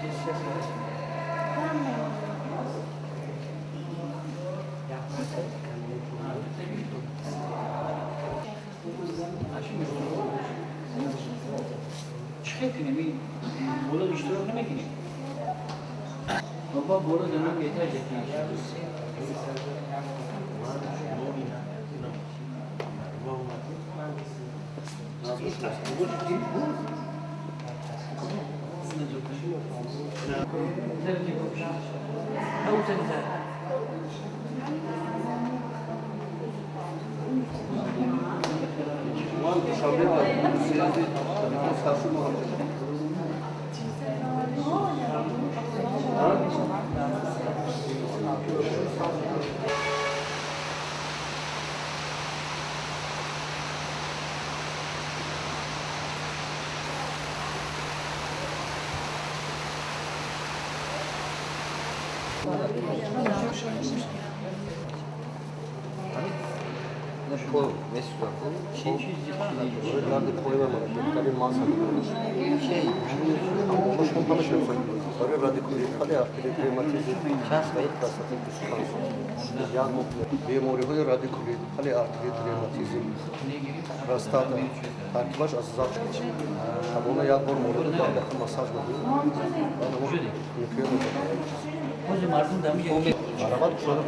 Чӣ кунем? Ин боло иштирок намекунем. Бобо боло данам этаж. Бемориҳои радикулит, полиартрит, ревматизм, простата таркибаш аз зағ. Шабона як бор морда 10 дақиқа массаж медиҳем. Марҳамат, кушода.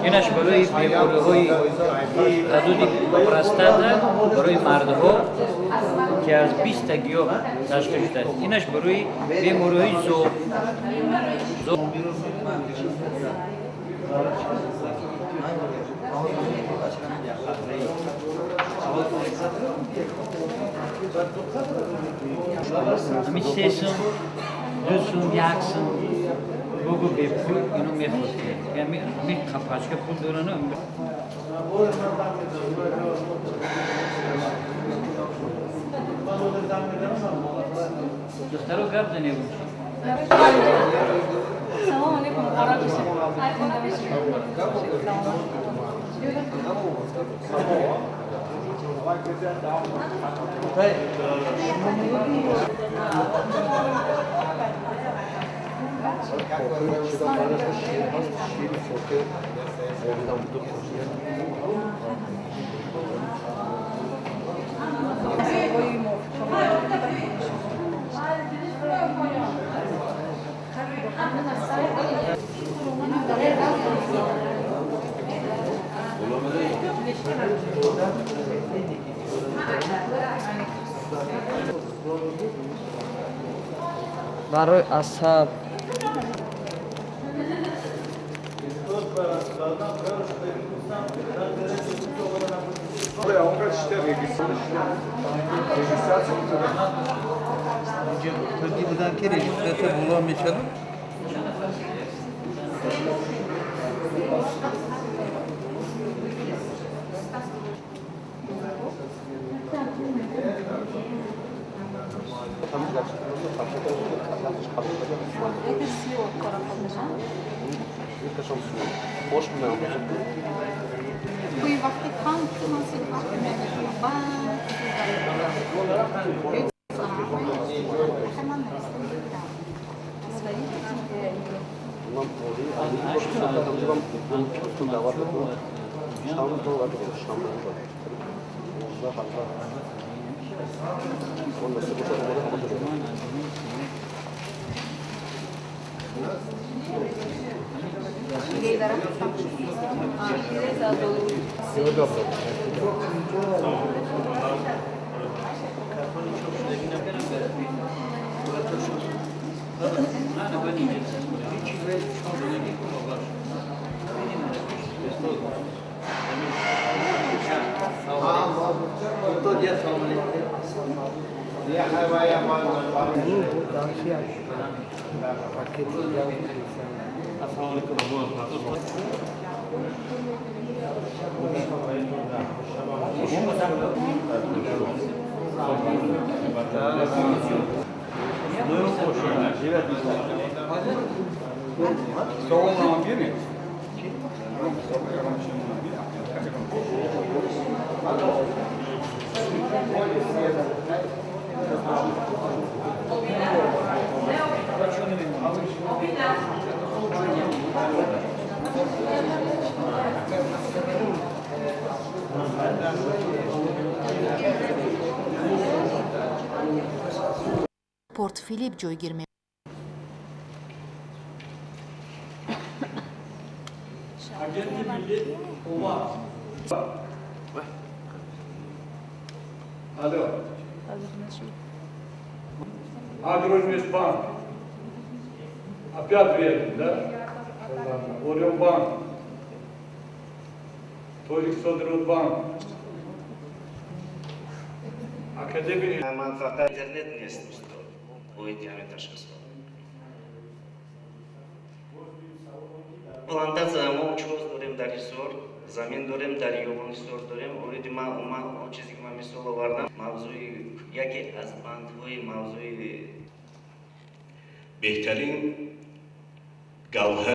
Инаш барои бемориҳои ҳудуди простата, барои мардҳо, ки аз 20-та гиёҳ ташкил шудааст. Инаш барои бемориҳои зоб. Ҳамин 3 сум, 2 сум, 1 сум бугу, бепул ино мехостем. Ҳами пачка пул дорану. Духтаро, гап занем. Салом алейкум, муборак бошад. Шири соке воридам буду. Барои асаб. Будан ки регистрация боло мешавад. Это сиоп. Бӯи вақти танг ки ман вақте мегӯям, баъд ман нависта мекардам. Свои. Ман даъват мекунам, шам то шам 19, 18 он насиб бошад, омода ҳама. Порт Филип ҷойгир ме Алло. Агроинвестбанк. Опять верим, да? Орион Тоҷик Содиротбанк. Академия. Ман фақат интернет нест, устод, оиди ҳамин ташхисҳо. Плантатсия мо учхоз дорем, дар Ҳисор замин дорем, дар Ёвон Ҳисор дорем. Оиди ман уман он чизе ки ман мисол овардам, мавзӯи яке аз бандҳои мавзӯи Беҳтарин гавҳар.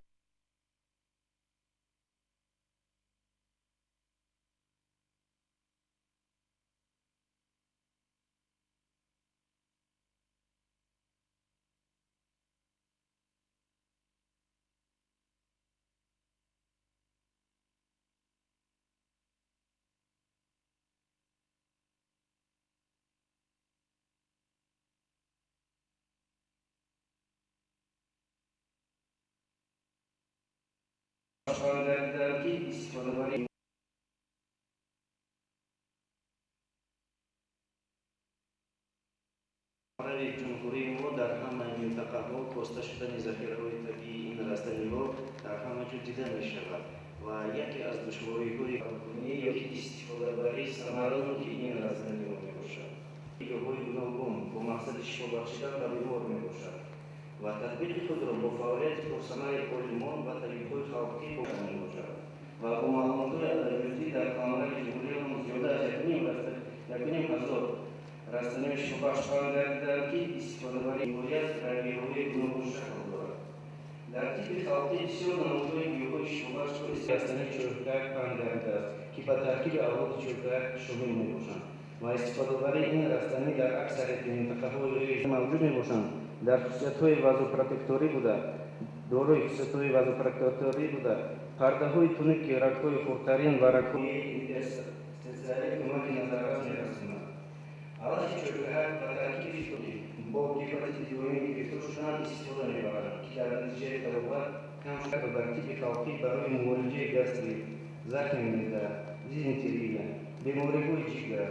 Ки истифодабарии ҷумҳурии мо дар ҳамаи минтақаҳо коста шудани захираҳои табиии ин растаниҳо дар ҳама ҷо дида мешавад ва яке аз душвориҳои ёки истифодабарии самараноки ин растаниҳо мебошад. Гиёҳҳои гуногун бо мақсади шифо бахшидан ба бемор мебошад ва татбиқи худро бо фаъолияти пурсамари олимон ва табибҳои халқӣ мебошад ва бо маълумотҳои адабиётӣ дар қаламрави ҷумҳуриямон зиёда аз якуним ҳазор растаниҳои шифобахш паҳн гардидаанд, ки истифодабарии ниҳоят равияҳои гуногуншакл дорад. Дар тибби халқӣ бисёр намудҳои гиёҳҳои шифобахш растании чӯркак паҳн гардидааст, ки ба таркиби авлоди чӯркак шомил мебошанд ва истифодабарии ин растанӣ дар аксарияти минтақаҳои мавҷуд мебошанд. Дар хусусиятҳои вазопротекторӣ буда, дорои хусусиятҳои вазопротекторӣ буда, пардаҳои тунуки рагҳои хурдтарин ва рагҳои интерститсиалӣ кӯмаки назаррас мерасонад. Алафи чӯркаҳак ба таркиби бо гепатити доимӣ гирифтор шудан истифода мебаранд, ки дар натиҷаи табобат кам шуда. Дар тибби халқӣ барои муолиҷаи гастрит, захми меъда, дизентерия, бемориҳои ҷигар,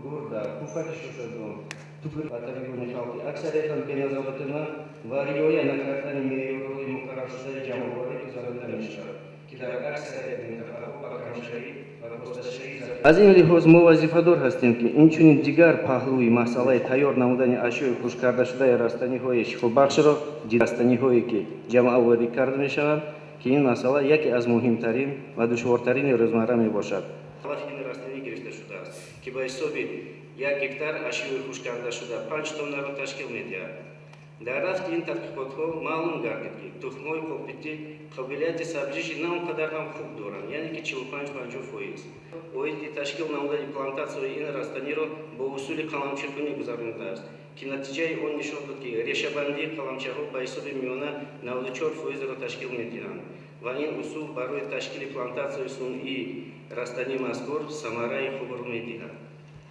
гурда, пуфаки шушадон, тубер ба табибони халқӣ аксариятан беназоратона ва риоя накардани меъёрҳои муқарраршудаи ҷамъоварӣ гузаронида мешавад, ки дар аксарияти минтақаҳо ба камшавӣ ва косташавии Аз ин лиҳоз мо вазифадор ҳастем, ки инчунин дигар паҳлӯи масъалаи тайёр намудани ашёи хушккардашудаи растаниҳои шифобахшро, растаниҳое ки ҷамъоварӣ карда мешаванд, ки ин масъала яке аз муҳимтарин ва душвортарини рӯзмарра мебошад. Ин растанӣ гирифта шудааст, ки ба ҳисоби 1 гектар ашёи хушккардашуда 5 тоннаро ташкил медиҳад. Дар рафти ин тадқиқотҳо маълум гардид, ки тухмҳои қопитӣ қобилияти сабзиши на он қадар ҳам хуб доранд, яъне ки 45-50%. Оиди ташкил намудани плантатсияи ин растаниро бо усули қаламчакунӣ гузаронидааст, ки натиҷаи он нишон дод, ки решабандии қаламчаҳо ба ҳисоби миёна 94%-ро ташкил медиҳанд ва ин усул барои ташкили плантатсияи сунъии растании мазкур самараи хубро медиҳад.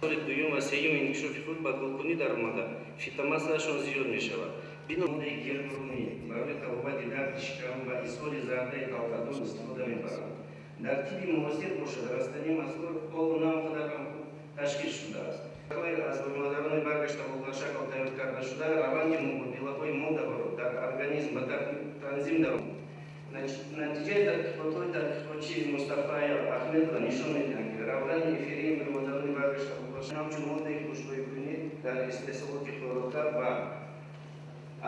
Соли дуюм ва сеюми инкишофи худ ба гулкунӣ даромада, фитомассаашон зиёд мешавад. Бинои гермрумӣ барои табобати дарди шикам ва исҳоли зардаи талхадон истифода мебаранд. Дар тибби муосир бошад, растании мазкур ҳоло на он қадар ҳам хуб ташхис шудааст. Аз модарони баргашта болғаршакл тайёр карда шуда раванди мубодилаҳои моддаҳоро дар организм ба танзим дар Натиҷаи тадқиқотҳои тадқиқотчи Мустафаева Ахмедова нишон медиҳанд, ки равғани эфирии модарони баргашта болғаршакл ҳамчун моддаи хушбӯйкунӣ дар истеҳсолоти хӯрока ва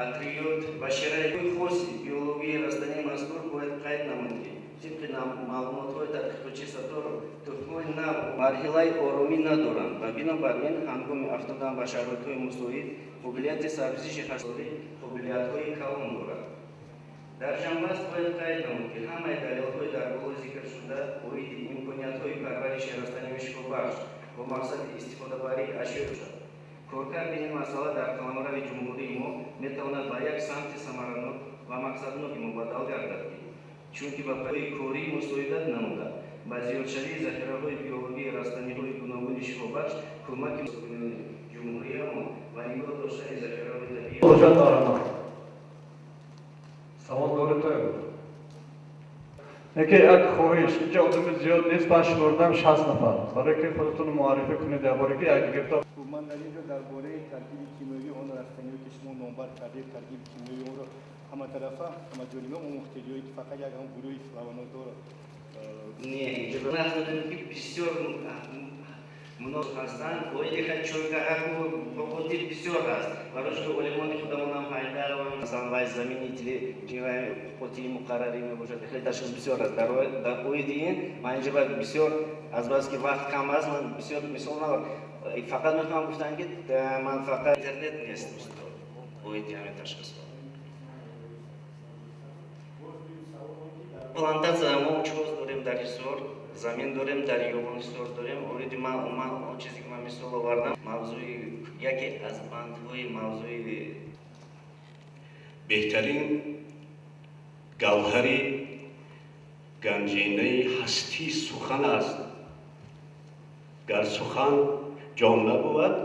атриёт ва шираи хоси биологии растании мазкур. Бояд қайд намуд, ки тибқи маълумотҳои тадқиқотчи Сатторов, тухмҳои нав марҳилаи оромӣ надоранд ва бинобар ин ҳангоми афтодан ба шароитҳои мусоид қобилияти сабзиши ҳашорӣ қобилиятҳои калон дорад. Дар ҷанбаст бояд қайд намуд, ки ҳамаи далелҳои дар боло зикршуда оиди имкониятҳои парвариши растаниҳои шифобахш бо мақсади истифодабарии ашёи бошад. Коркарди ин масъала дар қаламрави ҷумҳурии мо метавонад ба як самти самаранок ва мақсадноки мубаддал гардад, ки чунки ба пайи корӣ мусоидат намуда, ба зиёдшавии захираҳои биологии растаниҳои гуногуни шифобахш кӯмаки ҷумҳуриямон ва нигоҳ доштани захираҳои табиӣ. Савол доред то? Яке як хоҳиш: инҷа одами зиёд нест, ман шумурдам 60 нафар. Барое ки худатонро муаррифӣ кунед, якборе ки якдигар. Ман дар ин ҷо дар бораи таркиби кимиёвии он растаниҳо, ки шумо номбар кардед, таркиби кимиёвии онро ҳаматарафа, ҳамаҷониба омӯхтед ё ки фақат як ҳам гурӯҳи флавоноидҳоро? Не, ки бисёр муносиб ҳастанд. Оиди чойгаҳаку боқотир бисёр ҳаст. Барои что олимони худамонам Ҳайдарова, масалан, вай заменители қотии муқаррарӣ мебошад. Хеле ташхис бисёр аст. Дар оиди ин ман инҷа бояд бисёр, азбаски вақт кам аст, ман бисёр мисол навар. Фақат мехоҳам гуфтан, ки ман фақат интернет нест, устод, оиди ҳамин ташхисҳо. Плантация мо чоз дорем дар Ҳисор, замин дорем, дар Ёвон Ҳисор дорем. Оиди ман он чизе ки ман мисол овардам, мавзӯи яке аз бандҳои мавзӯи. Беҳтарин гавҳари ганҷинаи ҳастӣ сухан аст. Гар сухан ҷон набувад,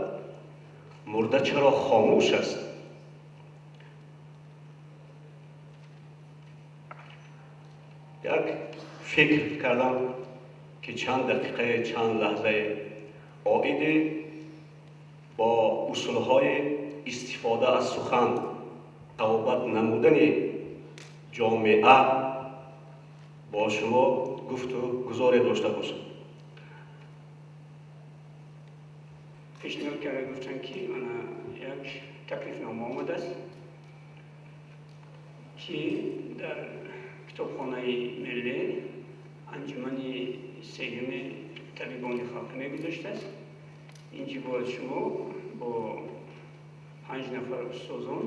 мурда чаро хомӯш аст? Як фикр кардам, ки чанд дақиқае, чанд лаҳзае оиде бо усулҳои истифода аз сухан табобат намудани ҷомеа бо шумо гуфту гузоре дошта бошам. Пешниҳод карда гуфтанд, ки мана як таклифнома омадааст, ки дар китобхонаи миллӣ анҷумани сеюми табибони халқӣ мегузоштааст. Инҷи бояд шумо бо панҷ нафар устозон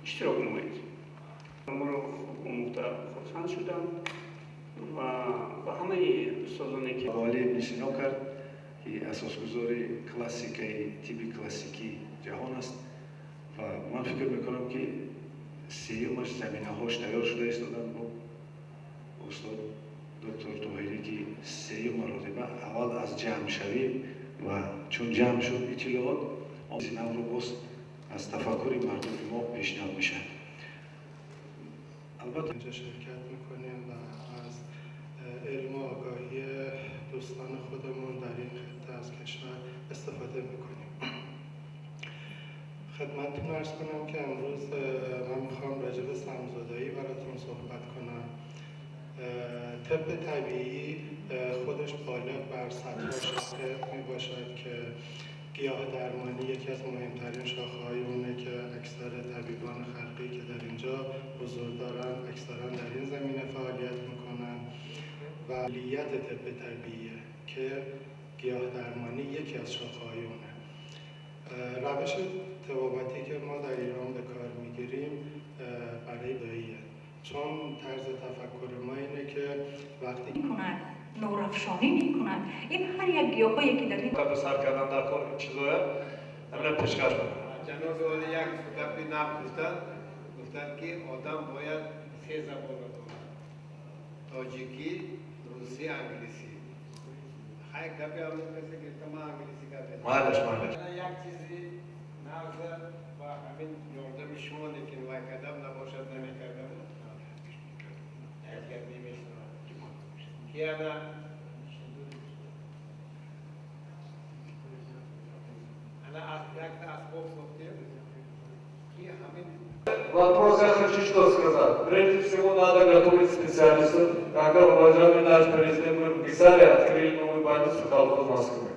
иштирок намоед. Моро хуб омӯхта хурсанд шудам ва ба ҳамаи устозоне ки Абуалӣ ибни Сино кард, ки асосгузори классикаи тибби классикии ҷаҳон аст, ва ман фикр мекунам, ки сеюмаш заминаҳош тайёр шуда истоданд бо устод доктор Тоҳирӣ, ки сеюм маротиба аввал аз ҷамъшавӣ ва чун ҷамъ шуд иттилоот, навро боз аз тафаккури мардуми мо пешниҳод мешавад, албатта. اینجا شرکت میکنیم و از علم و آگاهی دوستان خودمون در این خطه از کشور استفاده میکنیم. خدمتتون عرض کنم که امروز من میخوام راجع به سمزدایی براتون صحبت کنم. طب طبیعی خودش بالغ بر صدها شاخه میباشد که گیاه درمانی یکی از مهمترین شاخه‌های اونه که اکثر طبیبان خلقی که در اینجا حضور دارن اکثرا در این زمینه فعالیت میکنن و کلیت طب طبیعیه که گیاه درمانی یکی از شاخه‌های اونه. روش طبابتی که ما در ایران به کار میگیریم برای داییه، چون طرز تفکر ما اینه که وقتی میکند، نورافشانی میکند، این هر یک گیاهایی که در این به سر کردن در کار این چیزایا همین پیشکش کنم. جناب عالی یک گپی ناب گفتن که آدم باید سه زبان داند: تاجیکی، روسی، انگلیسی. خیلی گپی هم کسی گرفتم، من انگلیسی گپ می‌زنم. معلش معلش. یک چیزی نغز با همین یاردم شما لیکن وای کردم نباشد نمیکردم. یک گپ نمیشنوم که انا یک اسباب ساختیم که همین Вопрос я хочу что сказать. Прежде всего надо готовить специалистов. Когда уважаемый наш президент, мы в Гисаре открыли новую больницу колхоз Москвы.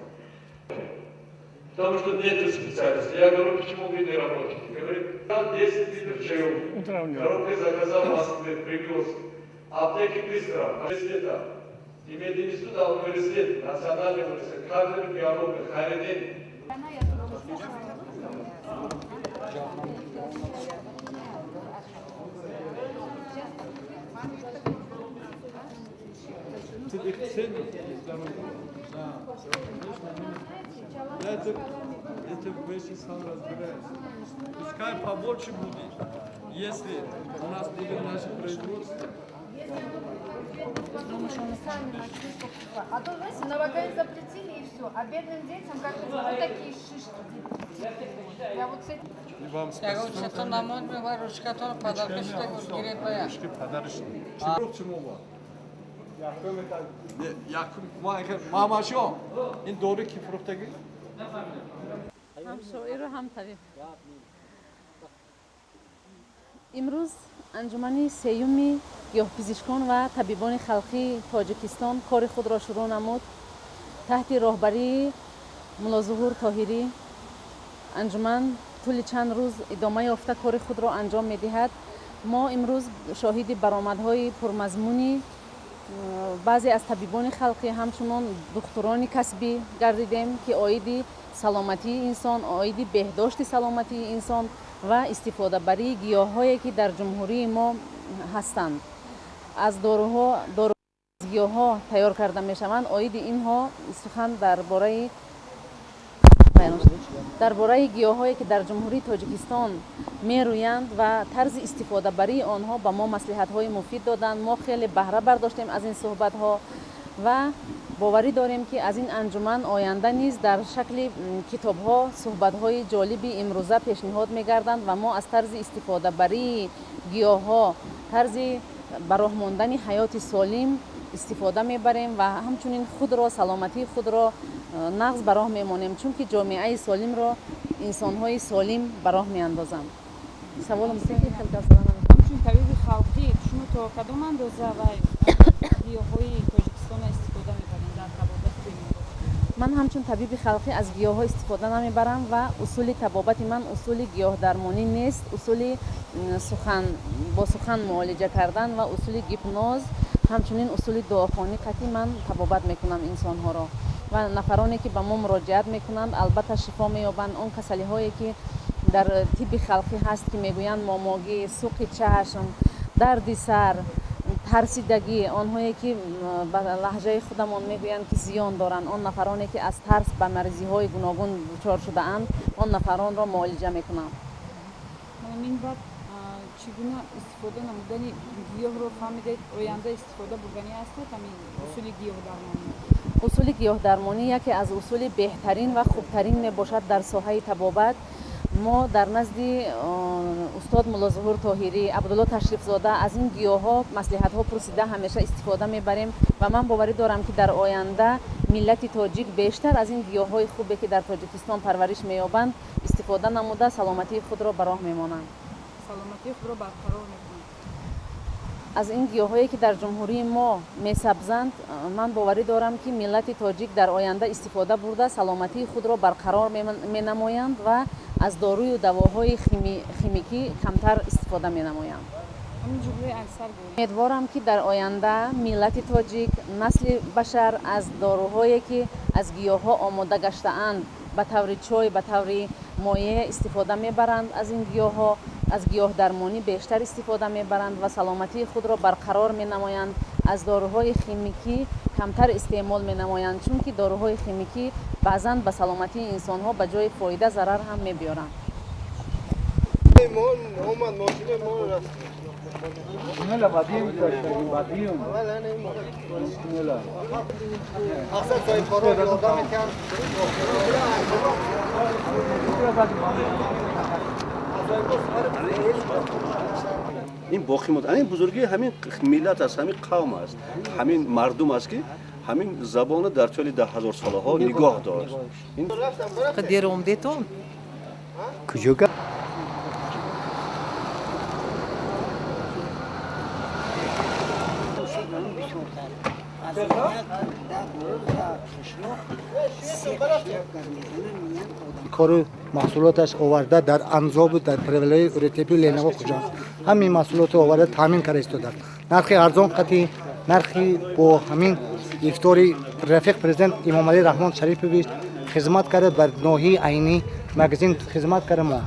Потому что нет специалистов. Я говорю, почему вы не работаете? Говорит, 10 литров чаю. Коробкой заказал в Москве, привез. Аптеки быстро, университета. И мединститут, а университет, национальный университет, кафедра биологии, Хайредин. Их ценят и здоровье. Да. Я это вещи сам разбираюсь. Пускай побольше будет, если у нас будет наше производство. Потому что они сами начнут покупать. А то, знаете, новокаин запретили и все. А бедным детям как вот такие шишки. Я вот с этим... И вам спасибо. Мамашо, ин дори ки фурӯхтагӣ? Ҳам шоиру ҳам табиб. Имрӯз анҷумани сеюми гиёҳпизишкон ва табибони халқии Тоҷикистон кори худро шурӯъ намуд. Таҳти роҳбарии Муллозуҳур Тоҳирӣ анҷуман тӯли чанд рӯз идома ёфта кори худро анҷом медиҳад. Мо имрӯз шоҳиди баромадҳои пурмазмуни баъзе аз табибони халқӣ, ҳамчунон духтурони касбӣ гардидем, ки оиди саломатии инсон, оиди беҳдошти саломатии инсон ва истифодабарии гиёҳҳое, ки дар ҷумҳурии мо ҳастанд, аз доруҳо, гиёҳҳо тайёр карда мешаванд, оиди инҳо сухан дар бораи гиёҳҳое, ки дар Ҷумҳурии Тоҷикистон мерӯянд ва тарзи истифодабарии онҳо ба мо маслиҳатҳои муфид доданд. Мо хеле баҳра бардоштем аз ин суҳбатҳо ва боварӣ дорем, ки аз ин анҷуман оянда низ дар шакли китобҳо суҳбатҳои ҷолиби имрӯза пешниҳод мегарданд ва мо аз тарзи истифодабарии гиёҳҳо, тарзи ба роҳ мондани ҳаёти солим истифода мебарем ва ҳамчунин худро, саломатии худро нағз ба роҳ мемонем, чунки ҷомеаи солимро инсонҳои солим ба роҳ меандозанд. Саволам? Ҳамчун табиби халқӣ шумо то кадом андоза ва гиёҳҳои Тоҷикистонро истифода мебаред дар табобати беморон? Ман ҳамчун табиби халқӣ аз гиёҳҳо истифода намебарам ва усули табобати ман усули гиёҳдармонӣ нест. Усули сухан, бо сухан муолиҷа кардан ва усули гипноз, ҳамчунин усули дуохонӣ қатъи ман табобат мекунам инсонҳоро ва нафароне, ки ба мо муроҷиат мекунанд, албатта шифо меёбанд. Он касалиҳое, ки дар тибби халқӣ ҳаст, ки мегӯянд момогӣ, суқи чашм, дарди сар, тарсидагӣ, онҳое ки ба лаҳҷаи худамон мегӯянд, ки зиён доранд, он нафароне, ки аз тарс ба маризиҳои гуногун дучор шудаанд, он нафаронро муолиҷа мекунам. Минбаъд чӣ гуна истифода намудани гиёҳро фаҳмидед? Оянда истифода бурданӣ ҳастед ҳамин усули гиёҳдармонӣ? Усули гиёҳдармонӣ яке аз усули беҳтарин ва хубтарин мебошад дар соҳаи табобат. Мо дар назди устод Муллозуҳур Тоҳирӣ, Абдулло Ташрифзода аз ин гиёҳҳо маслиҳатҳо пурсида, ҳамеша истифода мебарем ва ман боварӣ дорам, ки дар оянда миллати тоҷик бештар аз ин гиёҳҳои хубе, ки дар Тоҷикистон парвариш меёбанд, истифода намуда, саломатии худро ба роҳ мемонанд. Саломатии худро барқарор мекунанд. Аз ин гиёҳҳое, ки дар ҷумҳурии мо месабзанд, ман боварӣ дорам, ки миллати тоҷик дар оянда истифода бурда, саломатии худро барқарор менамоянд ва аз дорую давоҳои химикӣ камтар истифода менамоянд. Умедворам, ки дар оянда миллати тоҷик, насли башар аз доруҳое, ки аз гиёҳҳо омода гаштаанд, ба таври чой, ба таври моеъ истифода мебаранд, аз ин гиёҳҳо, аз гиёҳдармонӣ бештар истифода мебаранд ва саломатии худро барқарор менамоянд, аз доруҳои химикӣ камтар истеъмол менамоянд, чунки доруҳои химикӣ баъзан ба саломатии инсонҳо ба ҷои фоида зарар ҳам мебиёранд. Омад мошина мо рафт. Мела бадим бадим. Мела. Мақсад соҳибкоро ёрдам метиҳанд. Ин боқӣ монд. Ин бузургии ҳамин миллат аст, ҳамин қавм аст, ҳамин мардум аст, ки ҳамин забонро дар тӯли 10 000 солаҳо нигоҳ дошт. Дер омдетон. Куҷо? Аз як 10 рӯз дар қишлоқ се қишлоқ гап мезананд, меянд одам. Кору маҳсулоташ оварда дар Анзобу дар правилаи Уретепи, Ленаво, Хуҷанд ҳамин маҳсулотро оварда таъмин карда истодааст. Нархи арзон қатъи нархи бо ҳамин ифтори рафиқ президент Имомалӣ Раҳмон Шарипович хизмат карда, бар ноҳияи Айнӣ магазин хизмат карда. Мо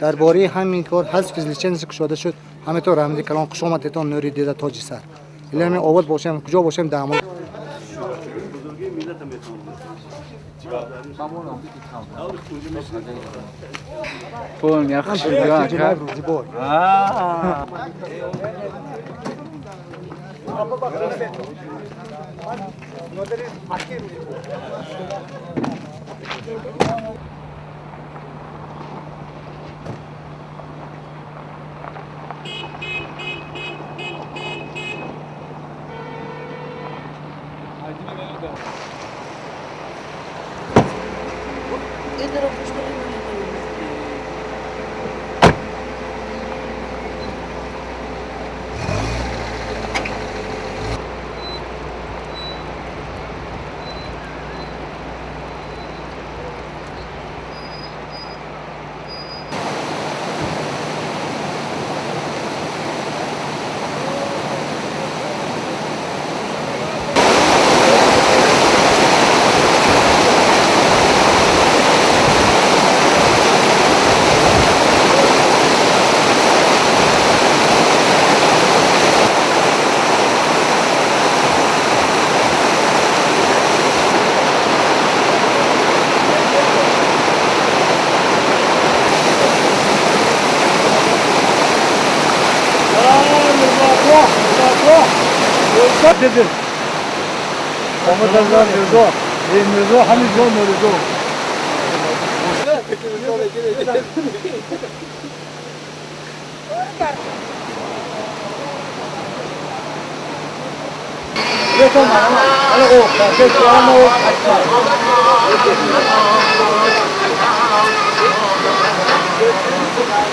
дар бораи ҳамин кор ҳаст, физлечебница кушода шуд. Ҳамитон раҳмати калон, хушомадетон, нури дида, тоҷи сар. Илами обод бошем, куҷо бошем дар ҳамон.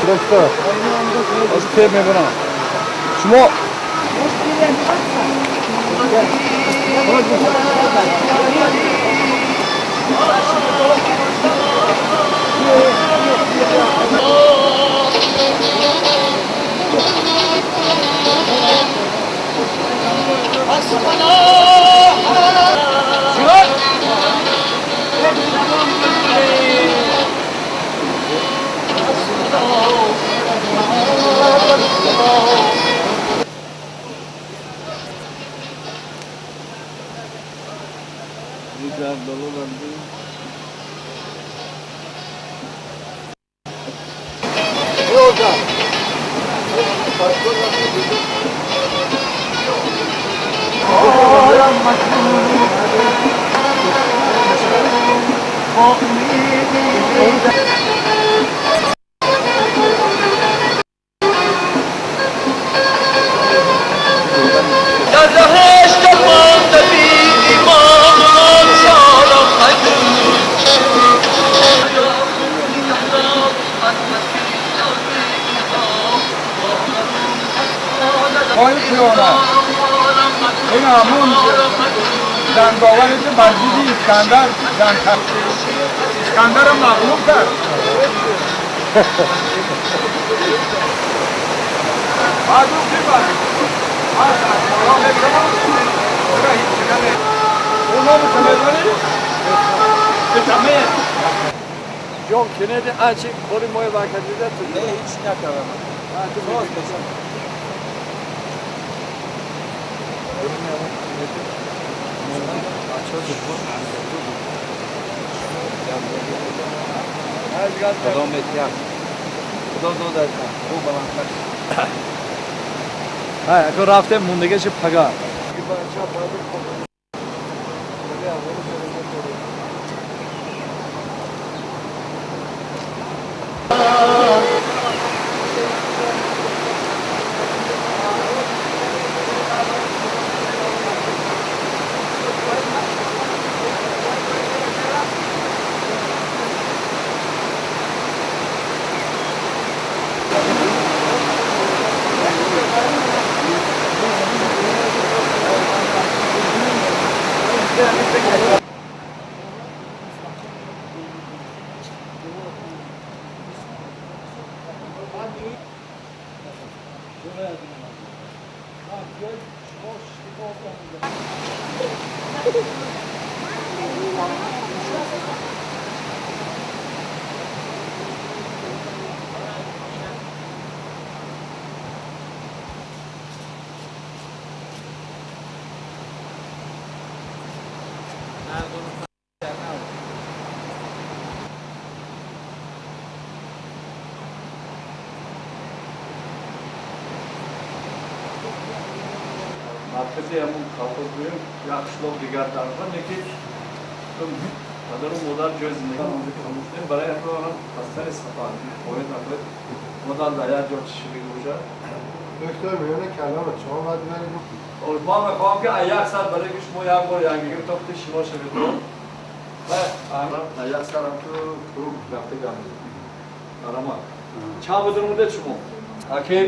Доктор, аз те мебарам. Шумо اسکندر مغلوب کرد. جان کندی آنچه کاری مای وکیل تو نه هیچ نکردم. باز بزن. خدا متیار. خدا داد خوب بلندتر. ها اگه رفته موندگیش پگا. Маркази ҳамун колхоз гӯем, як қишлоқ дигар тарафа, неки падару модар ҷои зиндагӣ онҷо калон шудем. Барои ҳамин хастани сафар хоҳед нахоҳед одам дар як ҷо чишида бошад. Доктор, миёни каломат шумо бояд برید. Ман мехоҳам ки аз як сар барои ки шумо як бор якдигар то худи шинос шавед. Дар як сарам ту круг рафта гап мезанем. Чанд буд муддат шумо? Аки?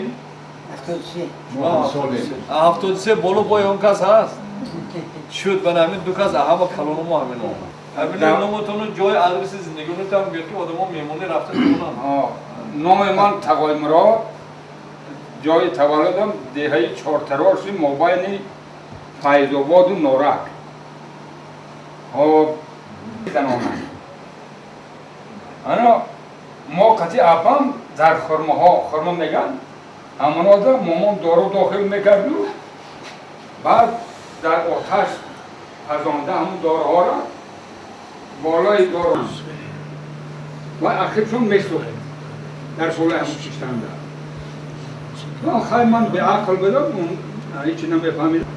73. 73 боло бой он кас ҳаст? Шуд ба ҳамин ду кас ҳама калону мо ҳамин. Ҳамин номатону ҷои адреси зиндагионатам гӯяд ки одамо меҳмонӣ рафта тонам. Номи ман Тағоймурод, ҷои таваллудам деҳаи Чортароши мобайни Файзободу Норак. Ҳоб занона. Ана мо қати апам дар хурмаҳо, хурма меган, ҳамонода момон дору дохил мекарду, баъд дар оташ пазонда ҳамун доруҳоро болои дору ва ахиршон месӯхт дар соли ҳамун шиштанда. Хай ман беақл будам, ҳеҷ намефаҳмидам.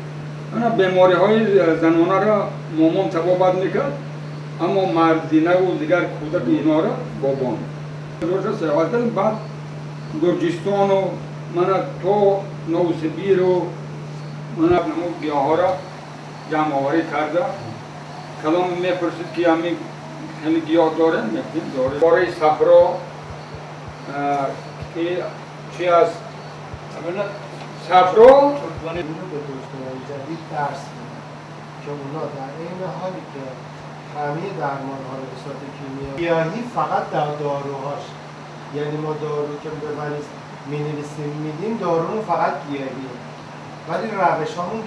Ана бемориҳои занонаро момон табобат мекард, аммо мардинаву дигар кӯдаку инора бобон. Саёҳат кардем, баъд Гурҷистону мана то Новосибиру мана гиёҳҳоро ҷамъоварӣ карда. Калом мепурсид ки ҳамин хеле гиёҳ дорем, мегӯем дорем. Бораи сафро ки чи аст? Сафро اینو به دکترای جدید درس میدن که اونا در عین حالی که همه درمان ها رو به صورت کیمیایی گیاهی فقط در داروهاش، یعنی ما دارو که به مریض می‌نویسیم میدیم دارومون فقط گیاهیه، ولی روش هامون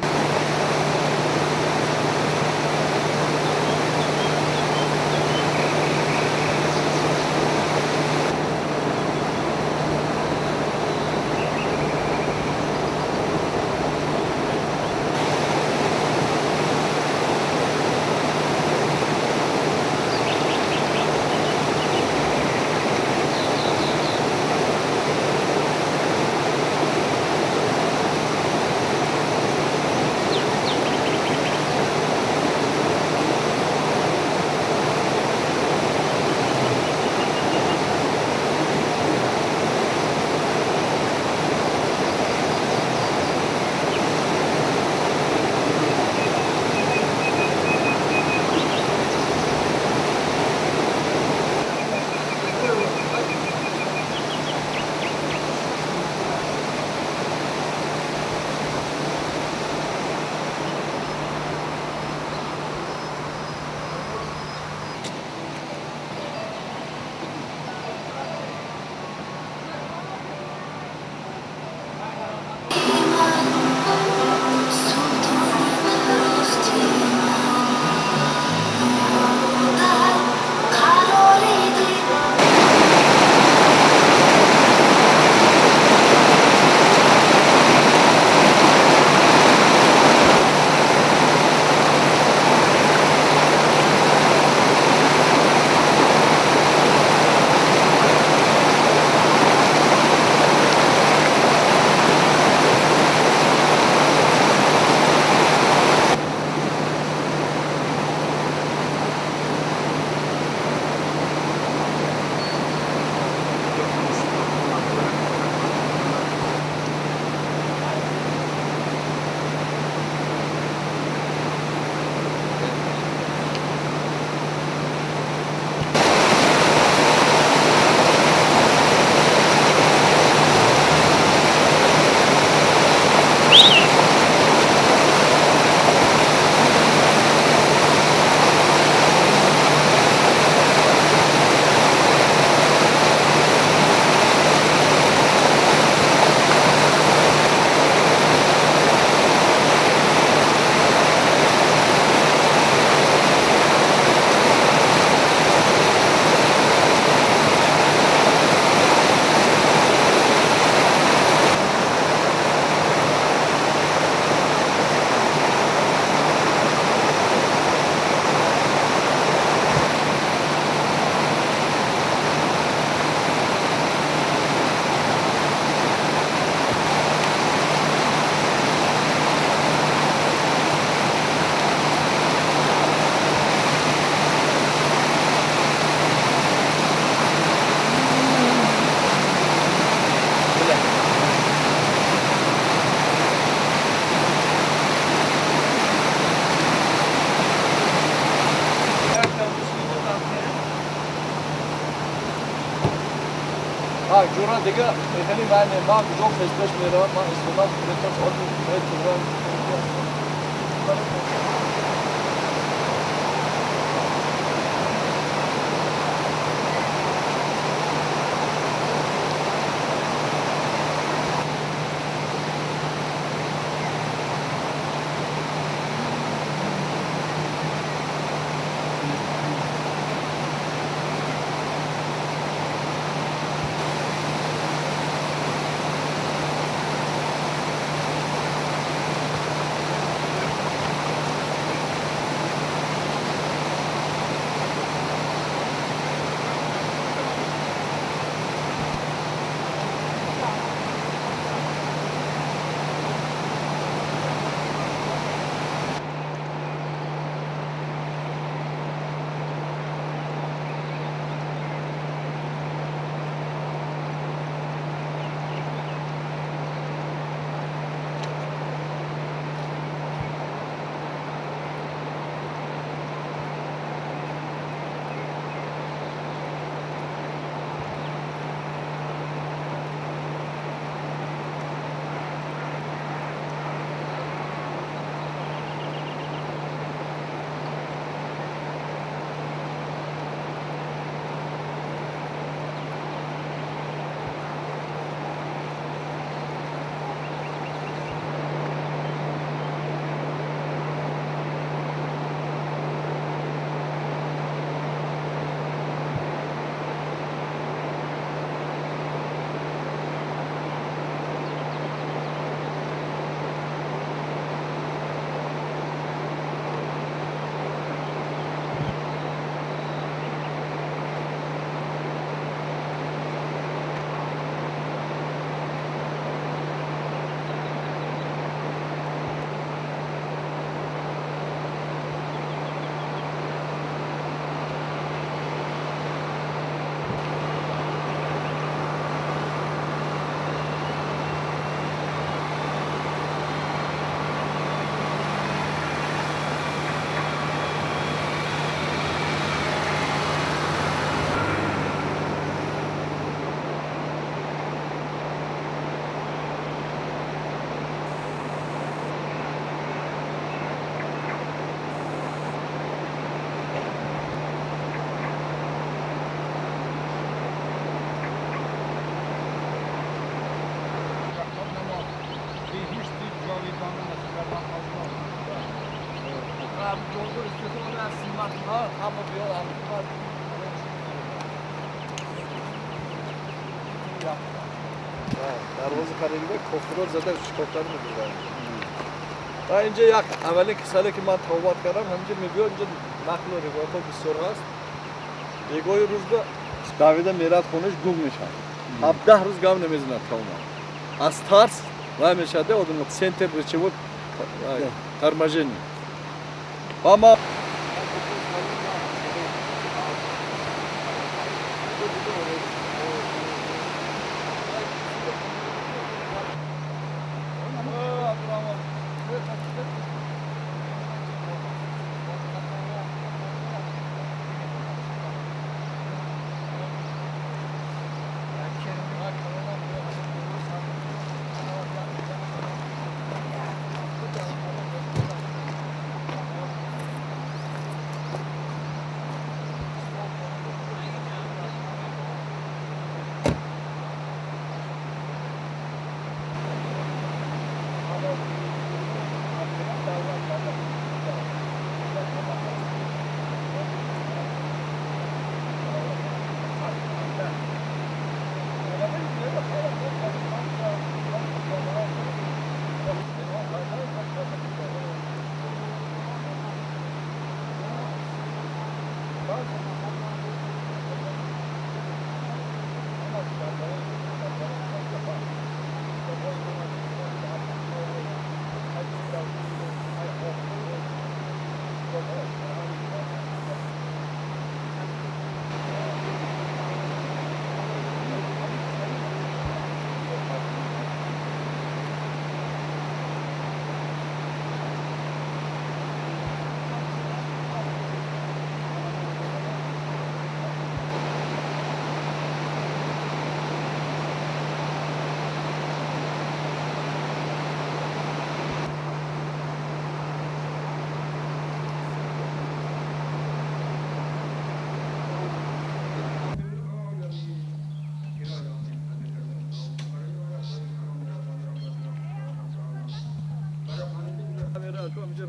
Як ҷура дига хеле ман ман куҷо пеш меравам, ман истодам, метавонам. Дарвоза карда кофирот зада шикофтан мебурданд. Ва инҷа як аввалин касале ки ман тавбат кардам, ҳаминҷа мебиёд, инҷа нақлу ривоятҳо бисёр ҳаст. Бегоҳи рӯзда давида мерад хонаш, гум мешавад. 17 рӯз гам намезанад тамоман. Аз тарс вай мешавад, одам центр речевой торможение. Ва ман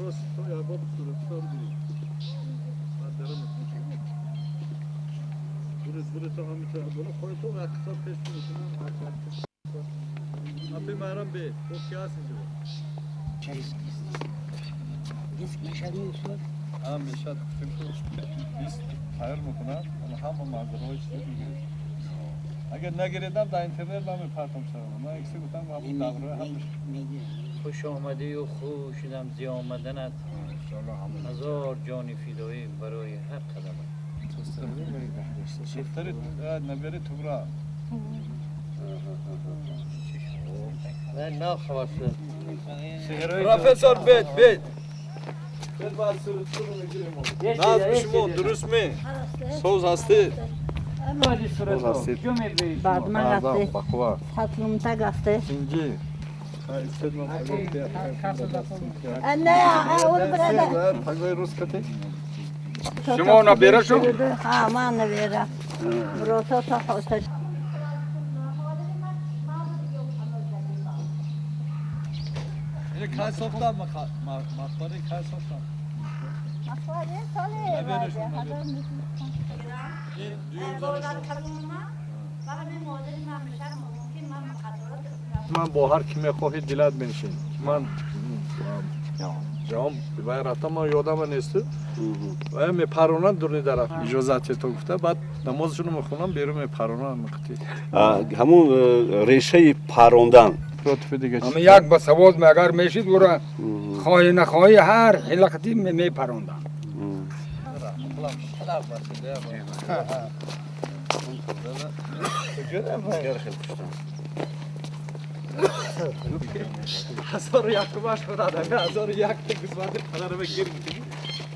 рост як бор сурат гирифт. Баъд дарам буред то ҳамин тараф боло хоҳед то як қитор пеш мекунам. Апи Майрам бе, бо ки ҳаст инҷо? Диск мешад меустод? Ҳам мешад, гуфтем ки диск тайёр мекунад, ама ҳама манзараҳои чизе мегиред. Агар нагиредам дар интернет ман мепартам сарам. Ман яксе гуфтам ҳамон давраи ҳамаш. Хуш омадию хуш шудам зи омаданат. Ҳазор ҷони фидоӣ барои ҳар қадамат. Духтари набери тугра. Не, хабар шуд. Профессор бед, бед. Бед баъд сурат мегирем. Наз шумо дуруст ме? Соз ҳастед? Соз ҳастед. Баъд ман ҳастед. Сатлумтаг ҳастед. Инҷи. Не, он брада. Пагои рус кати? Шумо набера шуд? Ҳа, ман набера. Брото то хоста. Ине кай сохтам мақбари кай сохтам? Мақбари соли Ман бо ҳар ки мехоҳӣ дилат менишин. Ман ҷавон вай рафтам, ман ёдама несту. Вай мепаронанд дурни дарафт. Иҷозат то гуфта, баъд намозшонро мехонам, берун мепаронанд миқти. Ҳамун решаи парондан. Ама як ба савод агар мешид, ура хоҳӣ нахоҳӣ ҳар ҳилақати мепаронданд. Ҳазору якумаш худад, ҳами 1001 та гӯсфанди падарама гир мекунӣ.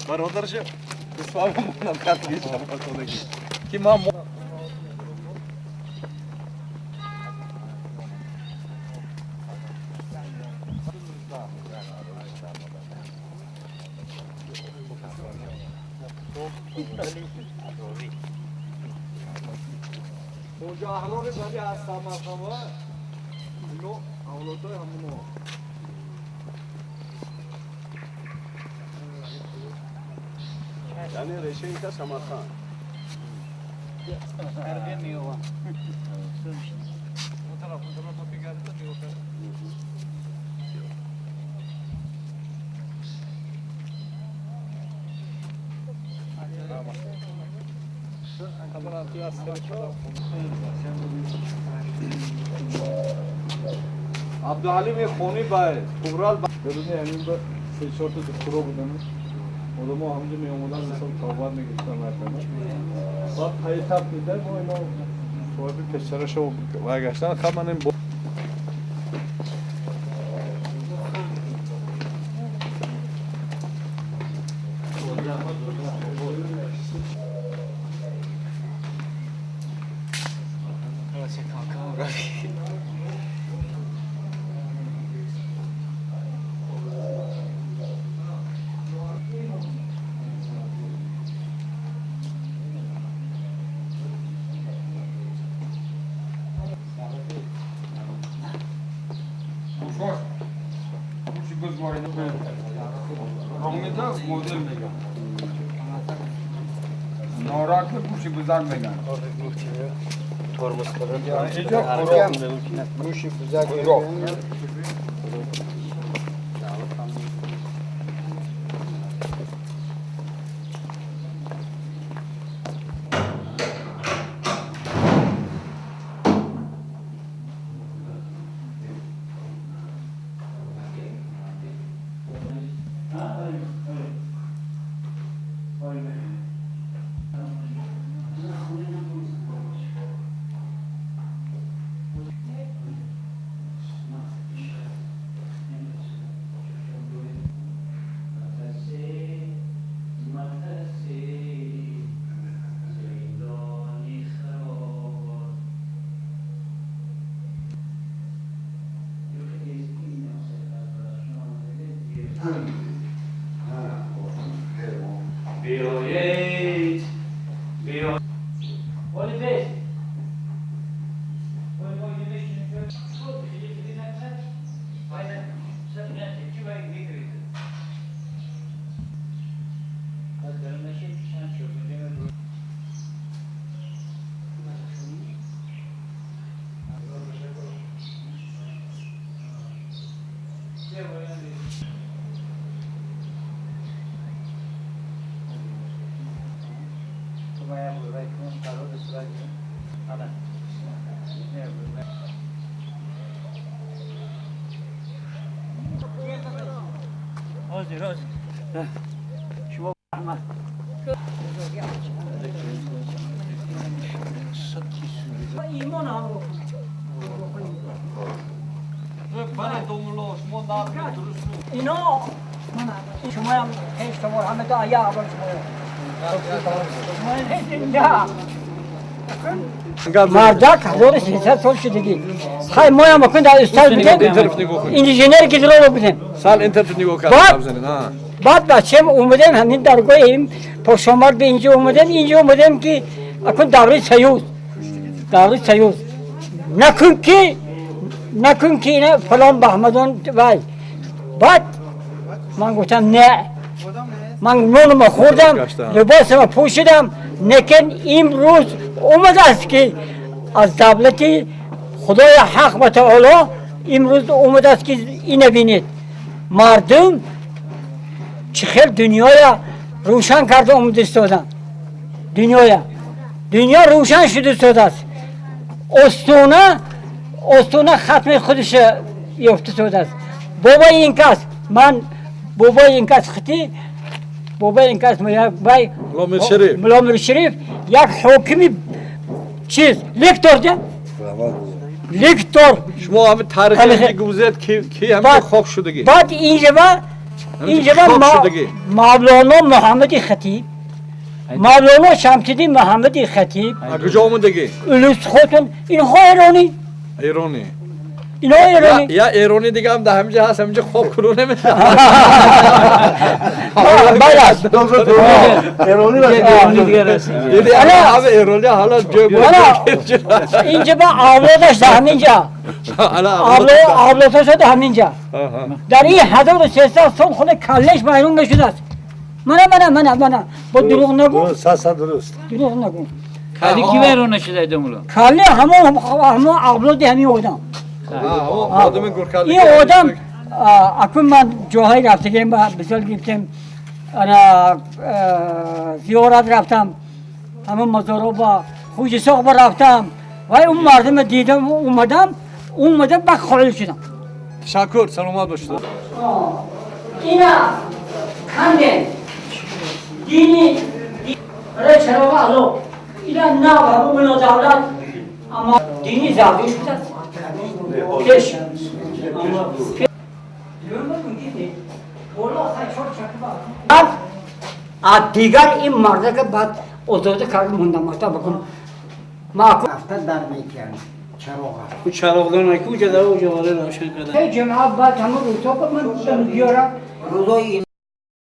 Бародарша гӯсфанда монам кард ки ман Онҷо аҳрори бали аз Самарқандва ино авлодҳои ҳамоно. Яъне решаи ка Самарқанд. Абдуҳалим хони бай Туғрал беруни ҳамин ба се чорта духтуро буданд. Одамо ҳамҷо меомаданд, мисол тавбат мегирифтанд мардама. Баъд пайитаб дида мо ино соҳиби пешчарашо вай гаштанд. Хаб ман ин Норак гӯши бузак меган. Гӯши бузак. شما ایمان هم اینا شما هم هیچ شما همه تا یا اول شما مردک 1300 سال شدگی خیلی ما هم کن در استاد بودیم انجینر که رو بودیم سال اینترنت نگاه کردم. بعد بچه اومدیم همین درگاه ایم پشمار به اینجا اومدیم، اینجا اومدیم که اکن دوره سیوز، دوره سیوز نکن که نکن که اینا فلان بهمدون وای. بعد من گفتم نه، من نونم خوردم، لباسم پوشیدم، نکن امروز اومده است که از دولتی خدای حق و تعالی امروز اومده است که اینو بینید مردم چه خیلی دنیای روشن کرده اومده استادن، دنیای دنیا روشن شده استاد است. استونه استونه ختم خودش یافته استاد است. بابای این کس من بابای این کس خطی بابای این کس بای ملامر شریف یک حکمی چیز لکتور ده لکتور. شما همه تاریخی گوزید کی همه خاک شدگی. بعد اینجا اینجا مولانا محمد خطیب، مولانا شمس‌الدین محمد خطیب کجا اومدگی؟ الوس خودتون اینها ایرانی، ایرانی اینا ایرانی یا ایرانی دیگه هم در همینجا هست، همینجا خواب کرو نمیشه. بله ایرانی دیگه رسید. حالا ایرانی حالا جای اینجا با اولادش در همینجا، اولادش در همینجا در این 1300 سال خود کلش بیرون نشده است. منه منه منه منه با دروغ نگو. صد درست. دروغ نگو. کلی کی بیرون نشده دمولو؟ کلی همون همون اولاد همین آدم. این آدم اکنون من جاهای رفتگیم بسیار گرفتیم، انا زیارت رفتم، همون مزارو با خوش ساق رفتم و اون مردم دیدم اومدم اومدم با خالی شدم. تشکر، سلامت باشید. اینا کندن دینی برای چراغ علو اینا نه همون ملا دولت اما دینی زاویه شده است. پیش بعد دیگر این مرده که بعد ازاده کرد موندم ماشتا بکن ما افتاد در میکرد چراغ او چراغ دارن که او جدا او جواله روشن کردن. جمعه بعد همون روزا که من بیارم روزای